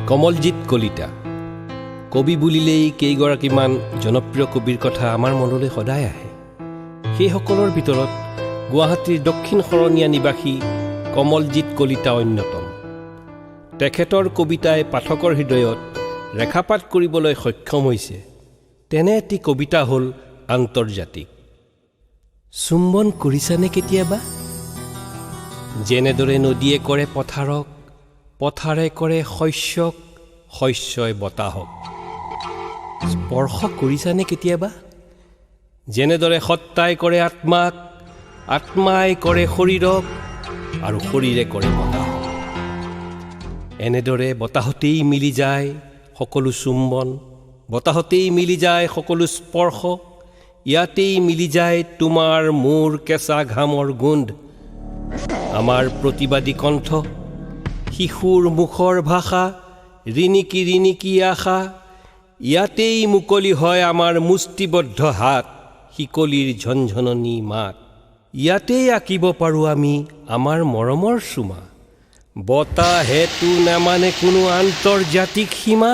কমলজিত কলিতা কবি বুলিলেই কেইগৰাকীমান জনপ্ৰিয় কবিৰ কথা আমাৰ মনলৈ সদায় আহে। সেইসকলৰ ভিতৰত গুৱাহাটীৰ দক্ষিণ শৰণীয়া নিবাসী কমলজিত কলিতা অন্যতম। তেখেতৰ কবিতাই পাঠকৰ হৃদয়ত ৰেখাপাত কৰিবলৈ সক্ষম হৈছে। তেনে এটি কবিতা হ'ল আন্তৰ্জাতিক। চুম্বন কৰিছানে কেতিয়াবা? যেনেদৰে নদীয়ে কৰে পথাৰক, পথাৰে কৰে শস্যক, শস্যই বতাহক। স্পৰ্শ কৰিছানে কেতিয়াবা? যেনেদৰে সত্তাই কৰে আত্মাক, আত্মাই কৰে শৰীৰক আৰু শৰীৰে কৰে বতাহক। এনেদৰে বতাহতেই মিলি যায় সকলো চুম্বন, বতাহতেই মিলি যায় সকলো স্পৰ্শ, ইয়াতেই মিলি যায় তোমাৰ মোৰ কেঁচা ঘামৰ গোন্ধ, আমাৰ প্ৰতিবাদী কণ্ঠ, শিশুৰ মুখৰ ভাষা, ৰিণিকি ৰিণিকি আশা। ইয়াতেই মুকলি হয় আমাৰ মুষ্টিবদ্ধ হাত, শিকলিৰ ঝনঝননি মাত। ইয়াতেই আঁকিব পাৰোঁ আমি আমাৰ মৰমৰ চুমা। বতাহেতো নামানে কোনো আন্তৰ্জাতিক সীমা।